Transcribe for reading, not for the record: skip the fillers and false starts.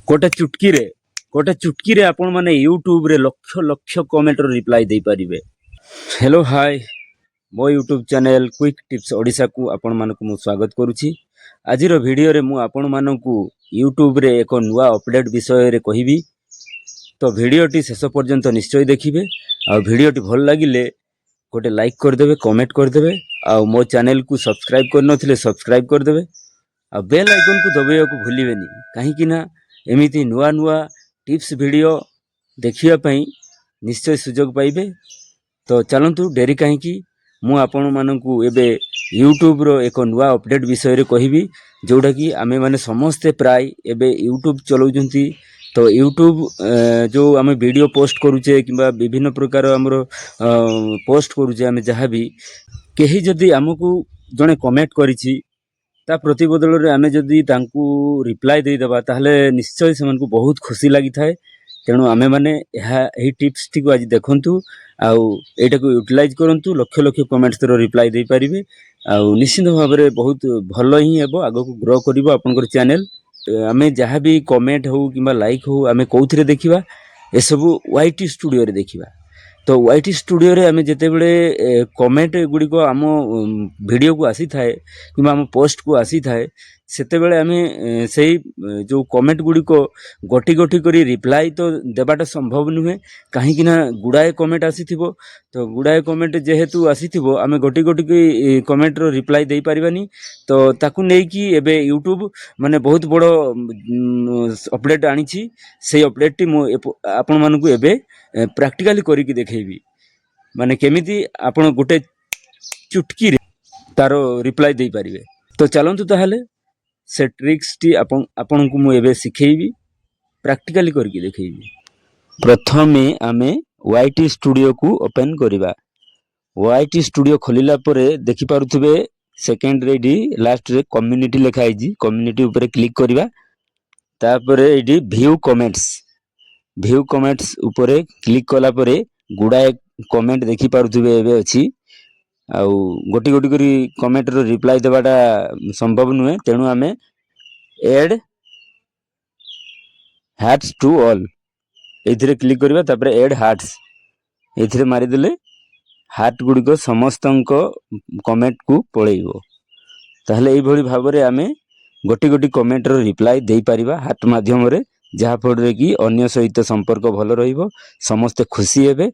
ଗୋଟେ ଚୁଟକିରେ ଆପଣମାନେ ୟୁଟ୍ୟୁବରେ ଲକ୍ଷ ଲକ୍ଷ କମେଣ୍ଟର ରିପ୍ଲାଏ ଦେଇପାରିବେ। ହ୍ୟାଲୋ, ହାଏ, ମୋ ୟୁଟ୍ୟୁବ୍ ଚ୍ୟାନେଲ୍ କ୍ୱିକ୍ ଟିପ୍ସ ଓଡ଼ିଶାକୁ ଆପଣମାନଙ୍କୁ ମୁଁ ସ୍ୱାଗତ କରୁଛି। ଆଜିର ଭିଡ଼ିଓରେ ମୁଁ ଆପଣମାନଙ୍କୁ ୟୁଟ୍ୟୁବରେ ଏକ ନୂଆ ଅପଡ଼େଟ୍ ବିଷୟରେ କହିବି। ତ ଭିଡ଼ିଓଟି ଶେଷ ପର୍ଯ୍ୟନ୍ତ ନିଶ୍ଚୟ ଦେଖିବେ ଆଉ ଭିଡ଼ିଓଟି ଭଲ ଲାଗିଲେ ଗୋଟେ ଲାଇକ୍ କରିଦେବେ, କମେଣ୍ଟ କରିଦେବେ ଆଉ ମୋ ଚ୍ୟାନେଲକୁ ସବସ୍କ୍ରାଇବ୍ କରିନଥିଲେ ସବସ୍କ୍ରାଇବ୍ କରିଦେବେ ଆଉ ବେଲ୍ ଆଇକନ୍କୁ ଦବାଇବାକୁ ଭୁଲିବେନି, କାହିଁକି ନା ଏମିତି ନୂଆ ନୂଆ ଟିପ୍ସ ଭିଡ଼ିଓ ଦେଖିବା ପାଇଁ ନିଶ୍ଚୟ ସୁଯୋଗ ପାଇବେ। ତ ଚାଲନ୍ତୁ, ଡେରି କାହିଁକି, ମୁଁ ଆପଣମାନଙ୍କୁ ଏବେ ୟୁଟ୍ୟୁବର ଏକ ନୂଆ ଅପଡ଼େଟ୍ ବିଷୟରେ କହିବି, ଯେଉଁଟାକି ଆମେମାନେ ସମସ୍ତେ ପ୍ରାୟ ଏବେ ୟୁଟ୍ୟୁବ୍ ଚଲାଉଛନ୍ତି। ତ ୟୁଟ୍ୟୁବ୍ ଯେଉଁ ଆମେ ଭିଡ଼ିଓ ପୋଷ୍ଟ କରୁଛେ କିମ୍ବା ବିଭିନ୍ନ ପ୍ରକାର ଆମର ପୋଷ୍ଟ କରୁଛେ ଆମେ ଯାହା ବି, କେହି ଯଦି ଆମକୁ ଜଣେ କମେଣ୍ଟ କରିଛି, ତା ପ୍ରତିବଦଳରେ ଆମେ ଯଦି ତାଙ୍କୁ ରିପ୍ଲାଏ ଦେଇଦେବା, ତାହେଲେ ନିଶ୍ଚୟ ସେମାନଙ୍କୁ ବହୁତ ଖୁସି ଲାଗିଥାଏ। ତେଣୁ ଆମେମାନେ ଏହି ଟିପ୍ସଟିକୁ ଆଜି ଦେଖନ୍ତୁ ଆଉ ଏଇଟାକୁ ୟୁଟିଲାଇଜ୍ କରନ୍ତୁ। ଲକ୍ଷ ଲକ୍ଷ କମେଣ୍ଟସର ରିପ୍ଲାଏ ଦେଇପାରିବେ ଆଉ ନିଶ୍ଚିନ୍ତ ଭାବରେ ବହୁତ ଭଲ ହିଁ ହେବ, ଆଗକୁ ଗ୍ରୋ କରିବ ଆପଣଙ୍କର ଚ୍ୟାନେଲ୍। ଆମେ ଯାହା ବି କମେଣ୍ଟ ହେଉ କିମ୍ବା ଲାଇକ୍ ହେଉ, ଆମେ କେଉଁଥିରେ ଦେଖିବା? ଏସବୁ ୱାଇ ଟି ଷ୍ଟୁଡ଼ିଓରେ ଦେଖିବା। ତ ୱାଇ ଟି ଷ୍ଟୁଡ଼ିଓରେ ଆମେ ଯେତେବେଳେ କମେଣ୍ଟ ଗୁଡ଼ିକ ଆମ ଭିଡ଼ିଓକୁ ଆସିଥାଏ କିମ୍ବା ଆମ ପୋଷ୍ଟକୁ ଆସିଥାଏ, ସେତେବେଳେ ଆମେ ସେଇ ଯେଉଁ କମେଣ୍ଟ ଗୁଡ଼ିକ ଗୋଟି ଗୋଟି କରି ରିପ୍ଲାଏ ତ ଦେବାଟା ସମ୍ଭବ ନୁହେଁ, କାହିଁକି ନା ଗୁଡ଼ାଏ କମେଣ୍ଟ ଆସିଥିବ। ତ ଗୁଡ଼ାଏ କମେଣ୍ଟ ଯେହେତୁ ଆସିଥିବ, ଆମେ ଗୋଟି ଗୋଟି କମେଣ୍ଟର ରିପ୍ଲାଏ ଦେଇପାରିବାନି। ତ ତାକୁ ନେଇକି ଏବେ ୟୁଟ୍ୟୁବ୍ ମାନେ ବହୁତ ବଡ଼ ଅପଡ଼େଟ୍ ଆଣିଛି। ସେଇ ଅପଡ଼େଟ୍ଟି ମୁଁ ଆପଣମାନଙ୍କୁ ଏବେ ପ୍ରାକ୍ଟିକାଲି କରିକି ଦେଖେଇବି, ମାନେ କେମିତି ଆପଣ ଗୋଟେ ଚୁଟକିରେ ତାର ରିପ୍ଲାଏ ଦେଇପାରିବେ। ତ ଚାଲନ୍ତୁ ତାହେଲେ, ସେ ଟ୍ରିକ୍ସଟି ଆପଣଙ୍କୁ ମୁଁ ଏବେ ଶିଖେଇବି, ପ୍ରାକ୍ଟିକାଲି କରିକି ଦେଖେଇବି। ପ୍ରଥମେ ଆମେ ୱାଇ ଟି ଷ୍ଟୁଡ଼ିଓକୁ ଓପେନ୍ କରିବା। ୱାଇ ଟି ଷ୍ଟୁଡ଼ିଓ ଖୋଲିଲା ପରେ ଦେଖିପାରୁଥିବେ, ସେକେଣ୍ଡରେ ଏଇଠି ଲାଷ୍ଟରେ କମ୍ୟୁନିଟି ଲେଖା ହେଇଛି। କମ୍ୟୁନିଟି ଉପରେ କ୍ଲିକ୍ କରିବା। ତାପରେ ଏଇଠି ଭ୍ୟୁ କମେଣ୍ଟସ୍, ଭ୍ୟୁ କମେଣ୍ଟସ୍ ଉପରେ କ୍ଲିକ୍ କଲା ପରେ ଗୁଡ଼ାଏ କମେଣ୍ଟ ଦେଖିପାରୁଥିବେ ଏବେ ଅଛି। ଆଉ ଗୋଟି ଗୋଟି କରି କମେଣ୍ଟର ରିପ୍ଲାଏ ଦେବାଟା ସମ୍ଭବ ନୁହେଁ। ତେଣୁ ଆମେ ଏଡ୍ ହାର୍ଟସ୍ ଟୁ ଅଲ୍ ଏଇଥିରେ କ୍ଲିକ୍ କରିବା। ତାପରେ ଏଡ୍ ହାର୍ଟସ୍ ଏଇଥିରେ ମାରିଦେଲେ ହାର୍ଟ ଗୁଡ଼ିକ ସମସ୍ତଙ୍କ କମେଣ୍ଟକୁ ପଳେଇବ। ତାହେଲେ ଏଇଭଳି ଭାବରେ ଆମେ ଗୋଟି ଗୋଟି କମେଣ୍ଟର ରିପ୍ଲାଏ ଦେଇପାରିବା ହାର୍ଟ ମାଧ୍ୟମରେ, ଯାହାଫଳରେ କି ଅନ୍ୟ ସହିତ ସମ୍ପର୍କ ଭଲ ରହିବ, ସମସ୍ତେ ଖୁସି ହେବେ।